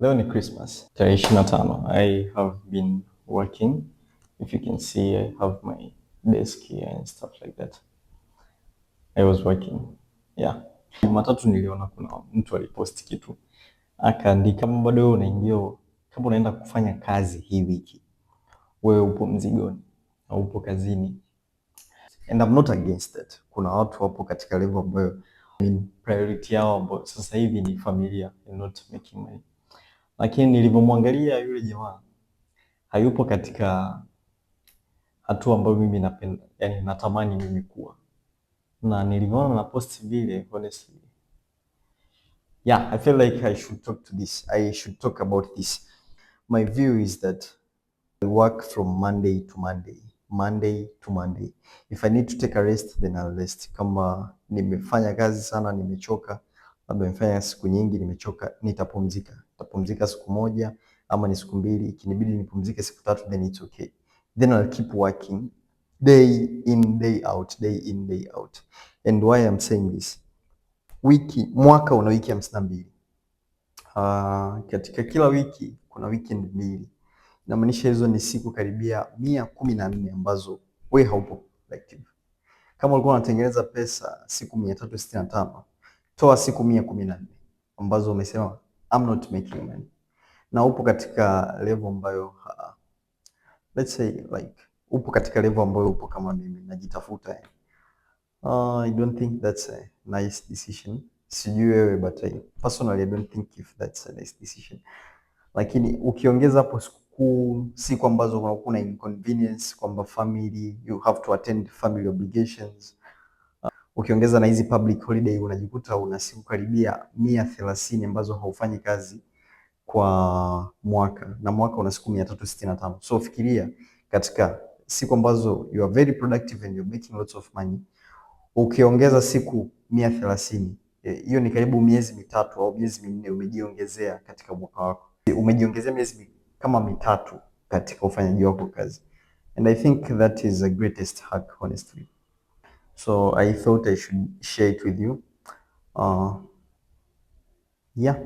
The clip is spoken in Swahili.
Leo ni Christmas, tarehe 25. I have been working. If you can see, I have my desk here and stuff like that. I was working. Yeah. Jumatatu niliona kuna mtu aliposti kitu akaandika, kama bado wewe unaingia, kama unaenda kufanya kazi hii wiki, wewe upo mzigoni au upo kazini. And I'm not against it. Kuna watu wapo katika level ambayo, I mean, priority yao ambayo sasa hivi ni familia and not making money. Lakini nilivyomwangalia yule jamaa, hayupo katika hatua ambayo mimi napenda, yani natamani mimi kuwa. Na nilivyoona na post vile, honestly, yeah, I feel like I should talk to this. I should talk about this. My view is that I work from Monday to Monday, Monday to Monday. If I need to take a rest, then I'll rest. Kama nimefanya kazi sana, nimechoka, labda nimefanya siku nyingi, nimechoka, nitapumzika. Nitapumzika siku moja ama ni siku 2, ikinibidi nipumzike siku 3, then it's okay. Then I'll keep working day in, day out, day in, day out. And why I'm saying this? Wiki, mwaka una wiki 52. Katika kila wiki kuna weekend mbili. Inamaanisha hizo ni siku karibia 114 ambazo we haupo productive. Kama ulikuwa unatengeneza pesa siku 365, toa siku 114 ambazo umesema I'm not making money. Na upo katika level ambayo let's say like upo katika level ambayo upo kama mimi najitafuta. I don't think that's a nice decision. Sijui wewe, but I, personally I don't think if that's a nice decision. Lakini ukiongeza hapo sikukuu, siku ambazo kuna inconvenience kwamba family, you have to attend family obligations. Ukiongeza na hizi public holiday, unajikuta una siku karibia 130 ambazo haufanyi kazi kwa mwaka, na mwaka una siku 365. So fikiria katika siku ambazo you are very productive and you're making lots of money, ukiongeza siku 130, hiyo ni karibu miezi 3 au miezi 4 umejiongezea katika mwaka wako. Umejiongezea miezi kama 3 katika ufanyaji wako kazi. And I think that is the greatest hack, honestly. So I thought I should share it with you. Yeah.